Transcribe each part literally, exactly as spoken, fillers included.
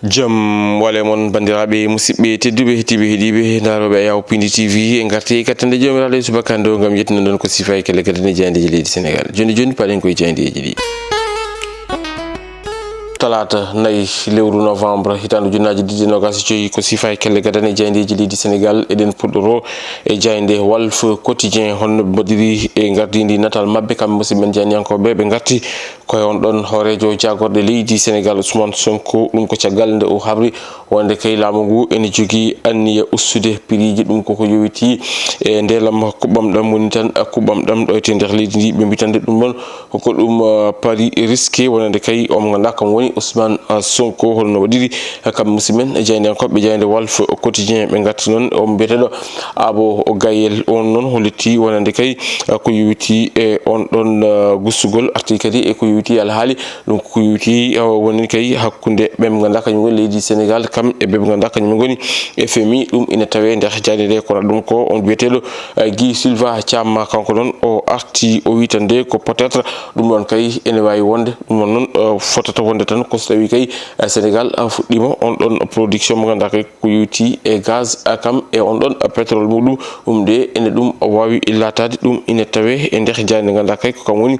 Jam wale mon, banndiraaɓe, musidɓe tedduɓe, heɗiiɓe, heɗiiɓe, ndaarooɓe Ayaw Pindi T V, en ngarti e kattande Joomiraaɗo e subaka nde o ngam yettinande on ko siifa e kelle gadane e jaayndeeji leydi Senegaal. Jooni jooni, paɗen koye jaayndeeji ɗi. Talaata nayi lewru novembre, hitaande ujunnaaji ɗiɗi e noogaas e joy, ko siifa e kelle gadane e jaayndeeji leydi Senegaal. Eɗen puɗɗoro e jaaynde Walf Quotidien, honno ɓe mbaɗiri e ngardiindi natal maɓɓe, kamɓe musidɓe men jaayndiyankooɓe. Ɓe ngarti koye on ɗon hooreejo jaagorɗe leydi Senegaal, Ousmane Sonko. Ɗum ko caggal nde o habri wonde kay laamu ngu ene jogii anniya ustude piriiji. Ɗum koko yowitii e ndeelam kuɓɓam ɗam woni tan kuɓɓam ɗam ɗo e nder leydi ndi. Ɓe mbi tan nde ɗum ɗon ko ɗum, ah, pari risqué wonande kay on mo ngannduɗaa kam woni Ousmane, ah, Sonko. Holno waɗiri, ah, kam musidɓe men jaayndiyankooɓe jaaynde Walf Quotidien? Ɓe ngarti noon on mbiyeteeɗo Abo Gayel. On noon hollitii wonande kay, ah, ko yowitii e on ɗon, ah, gustugol, arti kadi e ko yowitii alhaali. Ɗum ko yowitii, ah, woni kay hakkunde ɓen ngannduɗaa kañum woni leydi Senegaal, kam e ɓe ngannduɗaa kañum ngoni F M I. Ɗum ina tawee nder jaaynde nde. Kono ɗum ko on mbiyeteeɗo, ah, Guy Silva Thiam, kanko noon o arti o wi tan nde ko peut-être ɗum ɗon kay ene waawi wonde. Ɗum ɗon noon, ah, fotata wonde tan ko so tawii kay, ah, Senegaal, ah, fuɗɗiima on ɗon production mo ngannduɗaa kay ko yowitii e gaz, ah, kam e on ɗon, ah, pétrole muɗum. Ɗum nde ene ɗum waawi laataade. Ɗum ina tawee e nder jaaynde ngannduɗaa kay ko kam woni,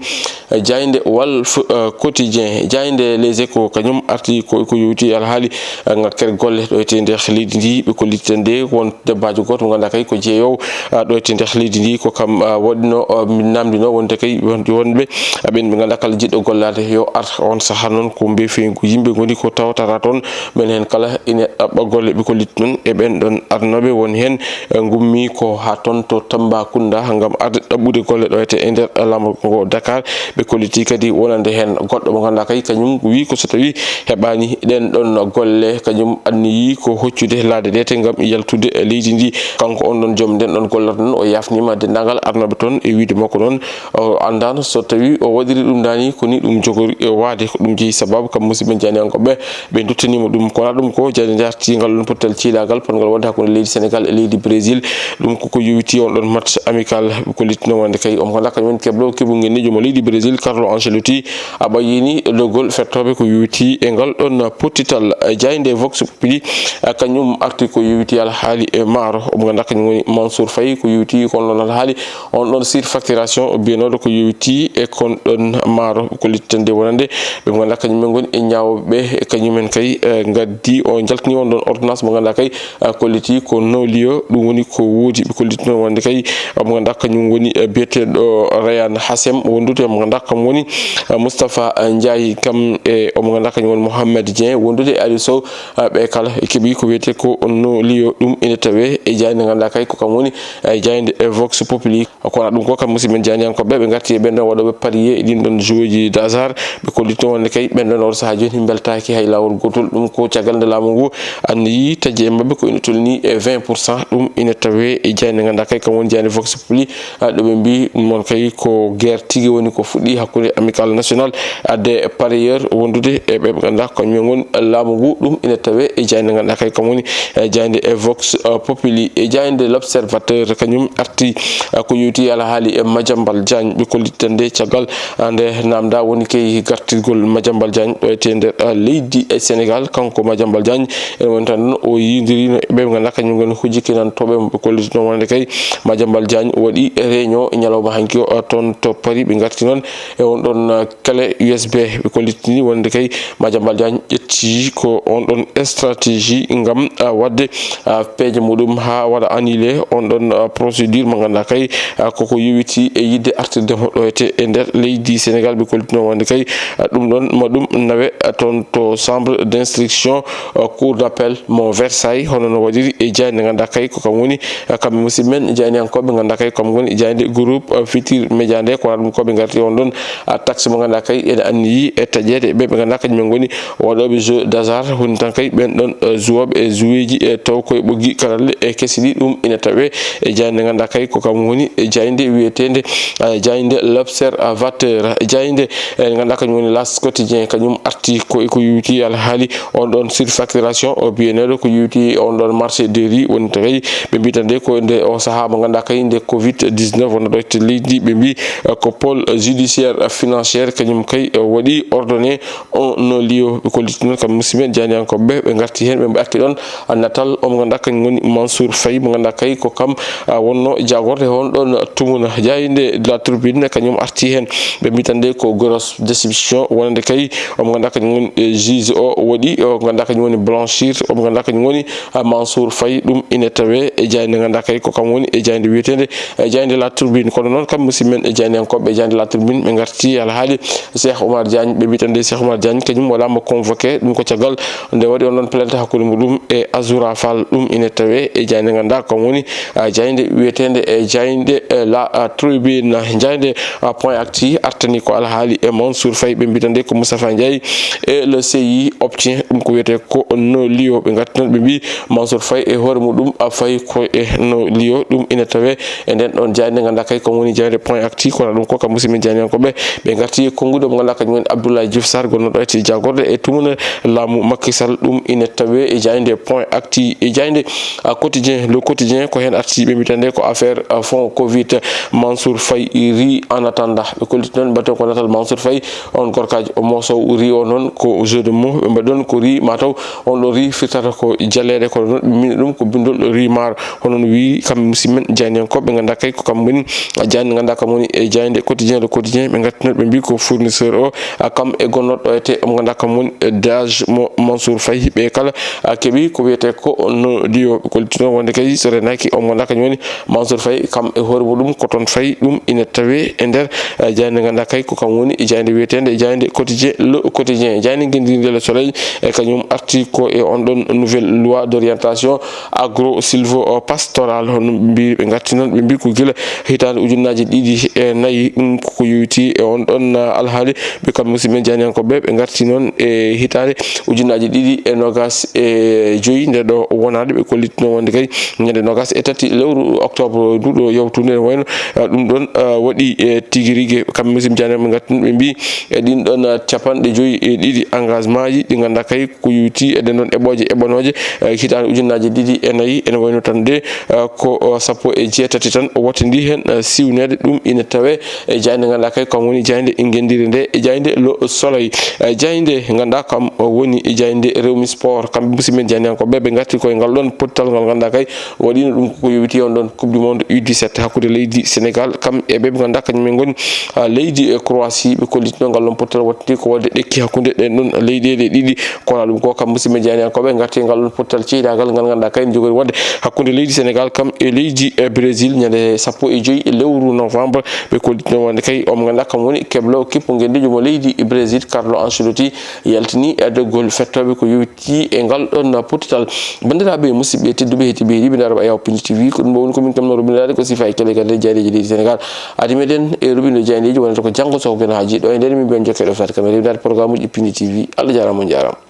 eh, jaaynde Walf, eh, Quotidien. Jaaynde Les Échos kañum arti ko, ko yowitii alhaali, eh, ngakkere golle ɗo e nder leydi ndi. Ɓe kolliti tan nde won debbaajo gooto mo ngannduɗaa kay ko jeeyoowo, ah, ɗo e nder leydi ndi. Ko kam, ah, waɗino, ah, min namndino wonde kay won-, wonɓe, ah, ɓen ɓe ngannduɗaa kala jiɗɗo gollaade yo ar. On sahaa noon ko mbeefeeñgu yimɓe ngoni ko tawtara toon. Mbeɗen heen kala ina ɗaɓɓa golle. Ɓe kolliti noon e ɓeen ɗoon arnooɓe won heen, eh, ngummii ko haa toon to Tambacounda ngam arde ɗaɓɓude golle ɗo e nder laamorgo ngo Dakar. Ɓe kolliti kadi wonande heen goɗɗo mo ngannduɗaa kay kañum wii ko so tawii heɓaani ɗeen ɗoon golle, kañum anniyii ko hoccude laaɗe ɗe te ngam yaltude e leydi ndi. Kanko on ɗoon joom ndeen ɗoon gollal noon, o yaafniima denndaangal arnooɓe toon e wiyde makko noon o anndaano so tawii o waɗiri ɗum daani ko ni ɗum jogori e waade. Ko ɗum jeyi sababu kam musidɓe jaayndiyankooɓe ɓe nduttaniima ɗum. Kono ɗum ko jaaynde nde arti ngal ɗoon pottal ciilaagal potngal waɗde hakkunde leydi Senegaal e leydi Brésil. Ɗum ko ko yowitii on ɗoon match amical. Ɓe kollitino wonde kay omo ngannduɗaa kañum woni kebloowo keɓungel nejo mo leydi Brésil, Carlo Ancelotti, a ɓayyini doggol fettooɓe ko yowitii e ngal ɗoon pottital. Jaaynde Vox Populi, a, kañum arti ko yowitii alhaali e maaro. Omo ngannduɗaa kañum woni Mansour Faye, ko yowitii kon ɗoon alhaali on ɗoon surfacturation o mbiyanooɗo ko yowitii e kon ɗoon maaro. Ko littande wonande ɓe ngannduɗaa kañum en ngoni e ñaawooɓe ɓe, e kañum en kay, e, ngaddi o jaltini on ɗoon ordonnance mo ngannduɗaa kay, e, kolliti ko non-lieu, ɗum woni ko woodi. Ɓe kolliti noon wonde kay omo ngannduɗaa kañum woni, e, biyeteeɗo Rayane Hassem, wondude omo ngannduɗaa kam woni, e, Moustapha Ndiaye, kam e omo ngannduɗaa kañum woni Mohamed Dieng, wondude e Aliou Sow, e, ɓe kala e keɓi ko wiyetee ko non-lieu. Ɗum ene tawee e jaaynde ngannduɗaa kay ko kam woni, e, jaaynde, e, Vox Populi. Kono ɗum ko kam musidɓe men jaayndiyankooɓe ɓe ngarti e ɓeen ɗoon waɗooɓe parier e ɗiin ɗoon jeux ji d'hasard. Ɓe kollitno wonde kay ɓeen ɗoon oɗo sahaa jooni mbeltaaki hay laawol gootol. Ɗum ko caggal nde laamu ngu anniyi taƴe e maɓɓe ko ina tolnii e vingt pour cent. Ɗum ina tawee e jaaynde ngannduɗaa kay kam woni jaaynde Vox Populi, a, ɗo ɓe mbii ɗum noon kay ko guerre tigi woni ko fuɗɗii hakkunde Amicale Nationale, a, des parieurs wondude e ɓe ɓe ngannduɗaa ko kañum en ngoni laamu ngu. Ɗum ina tawee e jaaynde ngannduɗaa kay kam woni, e, jaaynde e Vox, e, Populi. E jaaynde L'Observateur kañum arti, e, ko yowitii alhaali e Madiambal Diagne. Ɓe kolliti tan nde caggal, a, nde naamndaa woni kay gartirgol Madiambal Diagne ɗo e nder, a, leydi e Senegaal. Kanko Madiambal Diagne ene woni tan o yiyondiriino e ɓe ɓe ngannduɗaa kañum ngoni hujjinantooɓe mo. Ɓe kollitno wonde kay Madiambal Diagne waɗi réunion ñalawma hanki o, a, toon to Paris. Ɓe ngarti noon e on ɗoon, a, clé U S B. Ɓe kollitini wonde kay Madiambal Diagne ƴetti ko on ɗoon stratégie ngam, a, waɗde, a, peeje muɗum haa waɗa annulé on ɗoon, a, procédure mo ngannduɗaa kay, a, koko yowitii e yiɗde artirde mo ɗo e te-, e nder leydi Senegaal. Ɓe kollitino wonde kay, a, ɗum ɗoon ma ɗum nawe, a, toon to chambre d'instruction, a, cour d'appel mo Versailles, hono no waɗiri e jaaynde ngannduɗaa kay ko kam woni, a, kamɓe musidɓe men jaayndiyankooɓe ngannduɗaa kay ko kam woni jaaynde groupe, a, Futurs Médias nde. Kono ɗum ko ɓe ngarti on ɗoon, a, taxe mo ngannduɗaa kay ene anniyi e taƴeede ɓe ɓe ngannduɗaa kañum en ngoni waɗooɓe jeux d'hasard. Woni tan kay ɓeen ɗoon, a, zuwooɓe e zuweeji e taw koye ɓoggi karalle e kesi ɗi. Ɗum ina tawee e jaaynde ngannduɗaa kay ko kam woni e jaaynde wiyeteende, a, jaaynde L'Observateur. Jaaynde, e, ngannduɗaa kañum woni L'As Quotidien, kañum arti ko e ko yowitii alhaali on ɗoon surfacturation o biyeneeɗo ko yowitii on ɗoon marché de riz. Woni tawi ɓe mbiyi tan nde ko nde o sahaa mo ngannduɗaa kay nde covid dix-neuf wonno ɗo e leydi ndi. Ɓe mbii, e, ko pôle judiciaire financier Kañum kay waɗi ordonné on no liyo. Ɓe kolliti noon kam musidɓe jaayndiyankooɓe ɓe, ɓe ngarti heen, ɓe mbaɗti ɗoon natal o mo ngannduɗaa kañum woni Mansour Faye, mo ngannduɗaa kay ko kam wonnoo jaagorde on ɗoon tumuna. Jaaynde La Tribune kañum arti heen, ɓe mbiyi tan de ko grosse déception wonande kay o mo ngannduɗaa kañum woni juge o waɗi o ngannduɗaa kañum woni blanchir o mo ngannduɗaa kañum woni Mansour Faye. Ɗum ine tawee e jaaynde ngannduɗaa kay ko kam woni e jaaynde wiyeteende e jaaynde La Tribune. Kono noon kam musidɓe men e jaayndiyankooɓe e jaaynde La Tribune ɓe ngarti alhaali Cheikh Oumar Diagne, ɓe mbiyi tan de Cheikh Oumar Diagne kañum waɗaama convoqué, ɗum ko caggal nde waɗi on ɗoon plainte hakkunde muɗum e Azoura Fall. Ɗum ine tawee e jaaynde ngannduɗaa kam woni ah, jaaynde wiyeteende e jaaynde eh, La ah, Tribune. Jaaynde ah, Point Actu artani ko alhaali e Mansour Faye, ɓe mbiyi tan de ko Moustapha Ndiaye e le C I obtient ɗum ko wiyetee ko no liyo. Ɓe ngarti noon ɓe mbiyi Mansour Faye e hoore muɗum a fayi ko e no liyo. Ɗum ine tawee e nden ɗoon jaaynde ngannduɗaa kay ko woni jaaynde Point Actu. Kono ɗum ko kam musidɓe jaayndiyankooɓe ɓe ngarti e konnguɗi o mo ngannduɗaa kañum woni Abdoulaye Diouf Sarr, gonnooɗo e jaagorde e tumuna laamu Macky Sall. Ɗum ine tawee e jaaynde Point Actu. E jaaynde ah, Quotidien, Le Quotidien ko heen arti, ɓe mbiyi tan de ko affaire ah, fonds covid. Mansour Faye ri en attendant. Ɓe kolliti noon mbaɗten ko natal Mansour Faye on gorkaajo o Moosow ri o noon ko jeu de mots ɓe mbaɗi ɗoon, ko ri mataw on ɗo ri firtata ko jaleeɗe, kono noon ɓe mbiyi ɗum ko binndol ri maar. Hono no wiyi kam musidɓe men jaayndiyankooɓe ɓe ngannduɗaa kay ko kam woni jaaynde ngannduɗaa kam woni e jaaynde Quotidien, Le Quotidien, ɓe ngarti noon ɓe mbiyi ko fournisseur o ah, kam e gonnooɗo ɗo etee o mo ngannduɗaa kam woni eh, Dage mo Mansour Faye. Ɓe kala ah, keɓi ko wiyetee ko no liyo. Ɓe kolliti noon wonde kay so reenaaki o mo ngannduɗaa kañum woni Mansour Faye, kam e hoore muɗum ko toon fayi. Ɗum ine tawee e nder eh, jaaynde ngannduɗaa kay ko kam woni jaaynde wiyeteende jaaynde Quotidien, Le Quotidien. Jaaynde ngenndiire nde Le Soleil e kañum arti ko e on ɗoon nouvelle loi d'orientation agro-sylvo-pastoral. Hono mbi ɓe ngarti noon ɓe mbi ko gila hitaande ujunnaaji ɗiɗi e nayi, ɗum koko yowiti e on ɗoon ah, alhaali. Ɓe kam musidɓe men jaayndiyankooɓe ɓe ngarti noon e hitaande ujunnaaji ɗiɗi e noogaas e joyi nde ɗo wonaade. Ɓe kollitino wonde kay ñande noogaas e tati lewru octobre nduɗo yawtunde, ne wayno ah, ɗum ɗoon ah, waɗi e tigi rigi. Kam musidɓe jaayndiyankooɓe ɓe ngarti noon ɓe mbi e ɗin ɗoon ah, capanɗe joyi e ɗiɗi engagement ji ɗi ngannduɗaa kay ko yowiti e ɗen ɗoon eɓɓooje eɓɓanooje eh, hitaande ujunnaaji ɗiɗi e nayi, ene wayno tan de eh, ko eh, sappo e jeetati tan o wattindi heen eh, siwneede. Ɗum ina tawee e jaaynde ngannduɗaa kay kam woni jaaynde ngenndiire nde e jaaynde Le Soleil. Eh, jaaynde ngannduɗaa kam woni e jaaynde Rewmi Sport, kamɓe musidɓe men jaayndiyankooɓe ɓe ngarti koye ngal ɗoon pottal ngal ngannduɗaa kay waɗiino ɗum ko yowiti on ɗoon Coupe du Monde U dix-sept hakkunde leydi Sénégal kam e ɓe ɓe ngannduɗaa kañum en ngoni ah, leydi e Croatie. Ɓe kollitino ngal ɗoon pottal wattindi ko waɗde ɗekki hakkunde ɗen ɗoon leyɗeele ɗiɗi. Kono ɗum ko kam musidɓe jaayndiyankooɓe ngarti ngal ɗoon pottal ceydaagal ngal ngannduɗaa kay ne jogori waɗde hakkunde leydi Sénégal kam e leydi e Brésil ñande sappo e joyi e lewru novembre. Ɓe kollitino wonde kay omo ngannduɗaa kam woni keblo kippu ngenndiijo mo leydi Brésil, Carlo Ancelotti, yaltini e doggol fettooɓe ko yowiti e ngal ɗoon pottital. Banndiraaɓe musidɓe tedduɓe heɗiiɓe Ribindaare Ayaw Pindi T V, ko ɗum ɗo woni ko min kam no rubindaade ko sifa e kele kadi jaayndeeji leydi Sénégal. Adi meɗen e rubindo jaayndeeji wonata ko janngo so ko geno haaji ɗo e nder min mbiyan jokke ɗo fat kam e ribindaade programme uji Pindi T V. Allah jaaraama, on jaaraama.